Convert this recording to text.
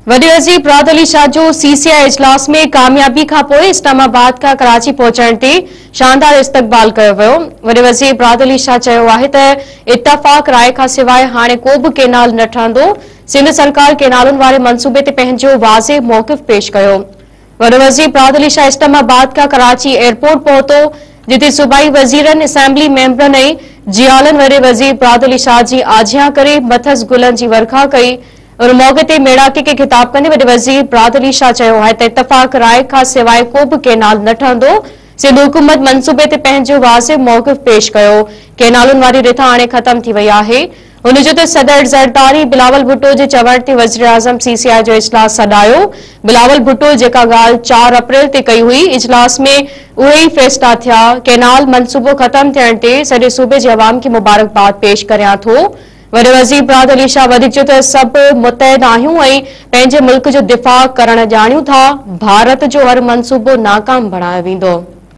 وڏي وزير مراد علي شاهه جو سي سي آء اجلاس ۾ ڪاميابي کانپوء اسلام آباد کان ڪراچي پهچڻ تي شاندار استقبال ڪيو ويو. وڏي وزير مراد علي شاهه چيو آهي ته اتفاق راء کانسواء هاڻي ڪو به ڪينال نه ٺهندو، سنڌ سرڪار ڪينالن واري منصوبي تي پنهنجو واضح موقف پيش ڪيو. وڏو وزير مراد علي شاهه اسلام آباد کان ڪراچي ايئرپورٽ پهتو، جتي صوبائي وزيرن، اسيمبلي ميمبرن ۽ جيالن وڏي وزير مراد علي شاهه جي آجيان ڪري مٿس گلن جي ورکا ڪئي. ان موقعي تي ميڙاڪي کي خطاب ڪندي وڏي وزير مراد علي شاهه چيو آهي ته اتفاق راء کان سواء ڪو به ڪينال نه ٺهندو، سنڌ حڪومت منصوبي تي پنهنجو واضح موقف پيش ڪيو، ڪينالن واري رٿا هاڻي ختم ٿي وئي آهي. هن چيو ته صدر زرداري بلاول ڀٽو جي چوڻ تي وزيراعظم سي سي آء جو اجلاس سڏايو، بلاول ڀٽو جيڪا ڳالهه 4 اپريل تي ڪئي هئي، اجلاس ۾ اهي ئي فيصلا ٿيا، ڪينال منصوبو ختم ٿيڻ تي سڄي صوبي جي عوام کي مبارڪباد پيش ڪريان ٿو. وڏي وزير مراد علي شاهه وڌيڪ چيو ته سڀ متحد آهيون ۽ پنهنجي ملڪ جو دفاع ڪرڻ ڄاڻيون ٿا، ڀارت جو هر منصوبو ناڪام بڻايو ويندو.